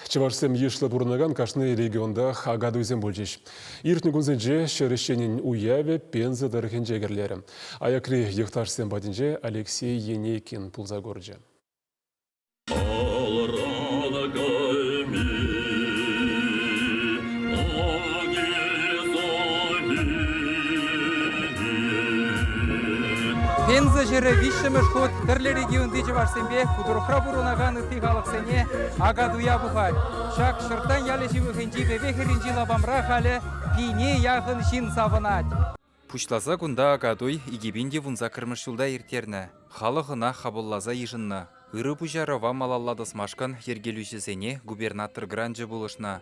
Чӑвашсем йышлӑ пурӑнакан кашни регионтах Акатуйсем пулчӗҫ. Иртнӗ кунсенче ҫӗр ӗҫченӗн уявӗ Пенза тӑрӑхӗнче кӗрлерӗ. Аякри йӑхташсем патӗнче Алексей Енейкин пулса курчӗ. Пенза ҫӗрӗ виҫҫӗмӗш хут тӗрлӗ регионти чӑвашсемпе ку тӑрӑхра пурӑнакан ытти халӑхсене Акатуя пухать. Ҫак Ҫӑрттан ялӗ ҫывӑхӗнчи пӗве хӗрринчи лапамра халӗ пине яхӑн ҫын савӑнать. Пуҫласа кунта Акатуй 2018 ҫулта ирттернӗ. Халӑх ӑна хапӑлласа йышӑннӑ. Ырӑ пуҫарӑва малалла тӑсмашкӑн йӗркелӳҫӗсене губернатор гранчӗ пулӑшнӑ.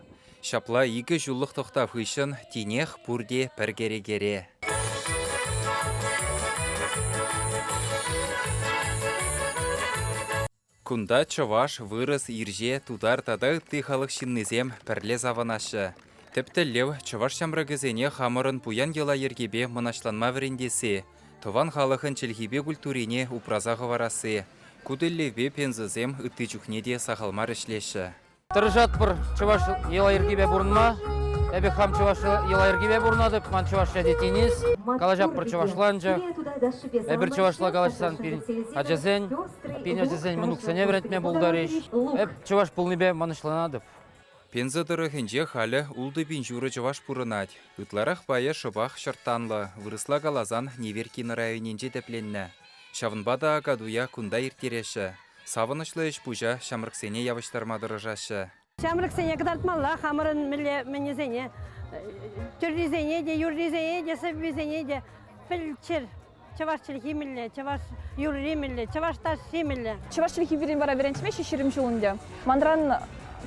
Ҫапла икӗ ҫуллӑх тӑхтав хыҫҫӑн тинех пурте пӗр кӗрекере. Кунта чӑваш, вырӑс, ирҫе, тутар тата ытти халӑх ҫыннисем пӗрле савӑнаҫҫӗ. Тӗп тӗллев – чӑваш ҫамрӑкӗсене хамӑрӑн пуян йӑла-йӗркепе мӑнаҫланма вӗрентесси, тӑван халӑхӑн чӗлхипе культурине упраса хӑварасси. Ку тӗллевпе пензӑсем ытти чухне те сахал мар ӗҫлеҫҫӗ. Тӑрӑшатпӑр чӑваш йӑла-йӗркипе пурӑнма. Эпӗ хам чӑваш йӑла-йӗркипе пурӑнатӑп. Ман чӑваш ячӗ Денис. Калаҫатпӑр чӑвашла анчах. Эпир чӑвашла калаҫсан пирӗн ачасен, пирӗн ачасен мӑнуксене вӗрентме пултарӗҫ. Эп чӑваш пулнипе мӑнаҫланатӑп. Пенза тӑрӑхӗнче халӗ 6,5 чӑваш пурӑнать. Ытларах пайӗ шӑпах Ҫӑрттанлӑ, вырӑсла каласан Неверкино районӗнче тӗпленнӗ. Ҫавӑнпа та Акатуя кунта ирттереҫҫӗ. Савӑнӑҫлӑ ӗҫ-пуҫа ҫамрӑксене явӑҫтарма тӑрӑшаҫҫӗ. Ҫамрӑксене кӑтартмалла хамӑрӑн мӗнле мӗнӗсене, тӗррисене те, юррисене те, сӑввисене те пӗлччӗр. Чӑваш чӗлхи мӗнле, чӑваш юрри мӗнле, чӑваш ташши мӗнле. Чӑваш чӗлхи пирӗн вара вӗрентмеҫҫӗ 20 ҫул ӗнтӗ. Манран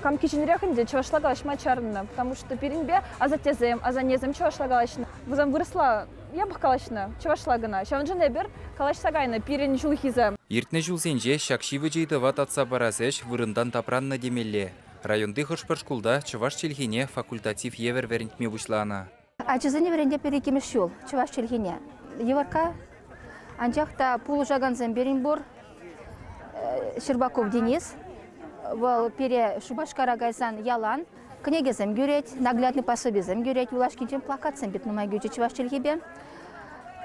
кам кӗҫӗнрех ӗнтӗ чӑвашла калаҫма чарӑннӑ, потому что пирӗнпе асаттесем, асаннесем чӑвашла калаҫнӑ. Вӗсем вырӑсла япӑх калаҫнӑ, чӑвашла кӑна. Ҫавӑншӑн эпир калаҫса кайнӑ пирӗн ҫулхисем. Иртнӗ ҫулсенче ҫак ҫивӗч ыйтӑва татса парас ӗҫ вырӑнтан тапраннӑ темелле. Районти хӑш-пӗр шкулта чӑваш чӗлхине факультатив евӗр вӗрентме пуҫланӑ. Ачасене вӗрентетпӗр иккӗмӗш ҫул чӑваш чӗлхине. Йывӑркка, анчах та пулӑшакансем пирӗн пур. Щербаков Денис, вӑл пире Шупашкара кайсан ялан Кӗнекесем кӳрет, наглядный пособисем кӳрет, юлашкинчен плакатсем пит нумай кӳчӗ чӑваш чӗлхипе.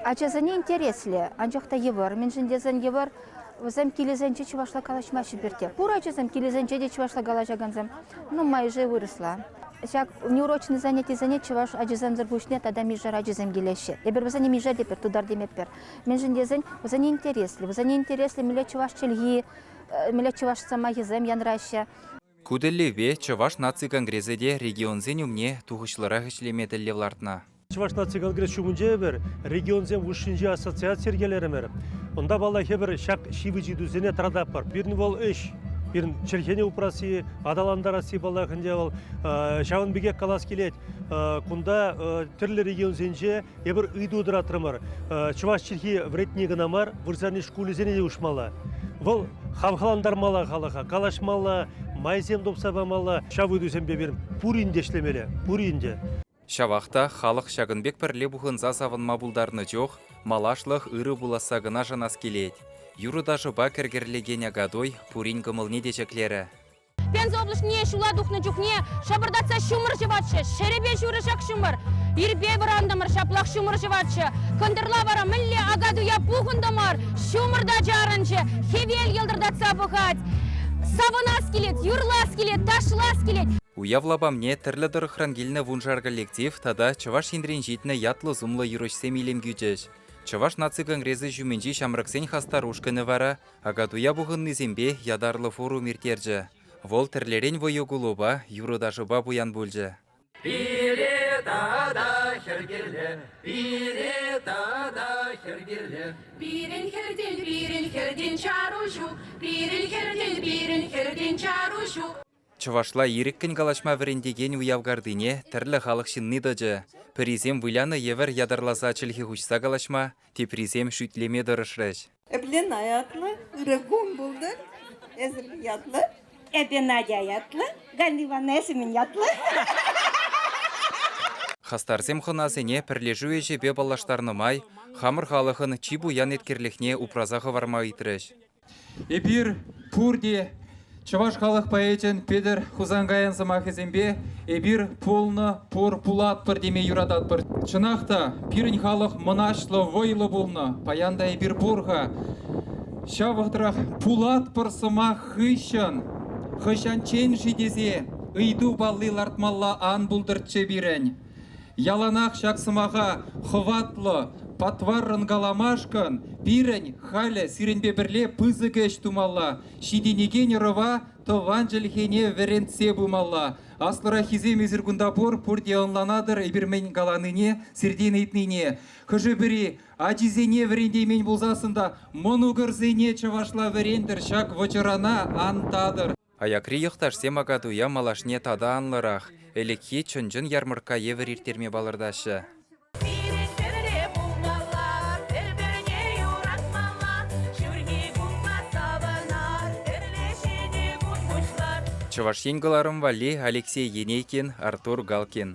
Ачасене интереслӗ, анчах та йывӑр. Мӗншӗн тесен йывӑр, вӗсем килӗсенче чӑвашла калаҫмаҫҫӗ пирте. Пур ачасем килӗсенче те чӑвашла калаҫакансем, нумайӑшӗ вырӑсла. Ҫак внеурочный занятисене чӑваш ачисемсӗр пуҫне тата мишер ачисем килеҫҫӗ. Эпир вӗсене мишер тепӗр, тутар темеппӗр. Мӗншӗн тесен вӗсене интереслӗ, вӗсене интереслӗ мӗнле чӑваш чӗлхи, мӗнле чӑваш сӑмахӗсем янраҫҫӗ. Ку тӗллевпе Чӑваш наци конгресӗ те регионсен умне тухӑҫлӑрах ӗҫлеме тӗллев лартнӑ. Чӑваш наци конгресс ҫумӗнче эпир регионсем хушшинчи ассоциаци йӗркелерӗмӗр. Унта, паллах, эпир ҫак ҫивӗч ыйтусене тӑрататпӑр. Пирӗн вӑл ӗҫ, пирӗн чӗлхене упрасси, аталантарасси, паллах, ӗнтӗ вӑл. Ҫавӑн пекех калас килет, кунта тӗрлӗ регионсенче эпир ыйту тӑратрӑмӑр. Чӑваш чӗлхи вӗрентни кӑна мар, вырсарни шкулӗсене те уҫмалла. Вӑл хавхалантармалла халӑха, калаҫмалла, майсем тупса памалла. Ҫав ыйтусемпе пирӗн пурин те ӗҫлемелле, пурин те. Ҫавах та халӑх ҫакӑн пек пӗрле пухӑнса савӑнма пултарнӑ чух малашлӑх ырӑ пуласса кӑна шанас килет. Юрӑ-ташӑпа кӗр-кӗрлекен Акатуй пурин кӑмӑлне те ҫӗклерӗ. Пенза облаҫне ҫула тухнӑ чухне шӑпӑртатса ҫумӑр ҫӑватчӗ. Ҫӗрӗпе ҫурӗ ҫак ҫумӑр. Ирпе вӑрантӑмӑр, ҫаплах ҫумӑр ҫӑватчӗ. Кӑнтӑрла вара мӗнле Акатуя пухӑнтӑмӑр, ҫумӑр та чарӑнчӗ, хӗвел йӑлтӑртатса пӑхать. Савӑнас килет, юрлас килет, ташлас килет. Уяв лапамне тӗрлӗ тӑрӑхран килнӗ вуншар коллектив тата Чӑваш Енрен ҫитнӗ ятлӑ-сумлӑ юрӑҫсем илем кӳчӗҫ. Чӑваш наци конгресӗ ҫумӗнчи ҫамрӑксен хастар ушкӑнӗ вара Акатуя пухӑннисемпе ятарлӑ форум ирттерчӗ. Вӑл тӗрлӗрен вӑйӑ-кулӑпа, юрӑ-ташӑпа пуян пулчӗ. Пире тата хӗр кирлӗ, пире тата хӗр кирлӗ. Пирӗн хӗртен, пирӗн хӗртен чару ҫук, пирӗн хӗртен, пирӗн хӗртен чару ҫук. Чӑвашла ирӗккӗн калаҫма вӗрентекен уяв картине тӗрлӗ халӑх ҫынни тӑчӗ. Пӗрисем вылянӑ евӗр ятарласа чӗлхе хуҫса калаҫма, теприсем шӳтлеме тӑрӑшрӗҫ. Эпле ятлӑ, ырӑ кун пултӑр. Эсӗр ятлӑ. Эпӗ Надя ятлӑ, Галина Ивановна эсӗ мӗн ятлӑ? Хастарсем хӑнасене пӗрлешӳ ӗҫӗпе паллаштарнӑ май хамӑр халӑхӑн чи пуян еткерлӗхне упраса хӑварма ыйтрӗҫ. Эпир пурте Чӑваш халӑх поэчӗн Петӗр Хусанкайӑн сӑмахӗсемпе эпир пулнӑ, пур, пулатпӑр теме юрататпӑр. Чӑнах та, пирӗн халӑх мӑнаҫлӑ, вӑйлӑ пулнӑ. Паян та эпир пур-ха. Ҫав вӑхӑтрах пулатпӑр сӑмах хыҫҫӑн хӑҫанччен-ши тесе ыйту палли лартмалла ан пултӑрччӗ пирӗн. Яланах ҫак сӑмаха хӑватлӑ, патваррӑн каламашкӑн пирӗн халӗ сирӗнпе пӗрле пысӑк ӗҫ тумалла, ҫитӗнекен ӑрӑва тӑван чӗлхене вӗрентсе пымалла. Аслӑраххисем эсир кунта пур, пурте ӑнланатӑр эпир мӗн каланине, сиртен ыйтнине. Хӑшӗ-пӗри ачисене вӗрентеймен пулсассӑн та мӑнукӑрсене чӑвашла вӗрентӗр, ҫак вӑчӑрана ан татӑр. Аякри йӑхташсем Акатуя малашне тата анлӑрах, ӗлӗкхи чӑн-чӑн ярмӑркка евӗр ирттерме палӑртаҫҫӗ. Пирӗн пӗрле пулмалла, пӗр-пӗрне юратмалла, ҫурхи кунпа савӑнар, пӗрле ҫӗнӗ кун пуҫлар. Чӑваш Ен кӑларӑм валли Алексей Енейкин, Артур Галкин.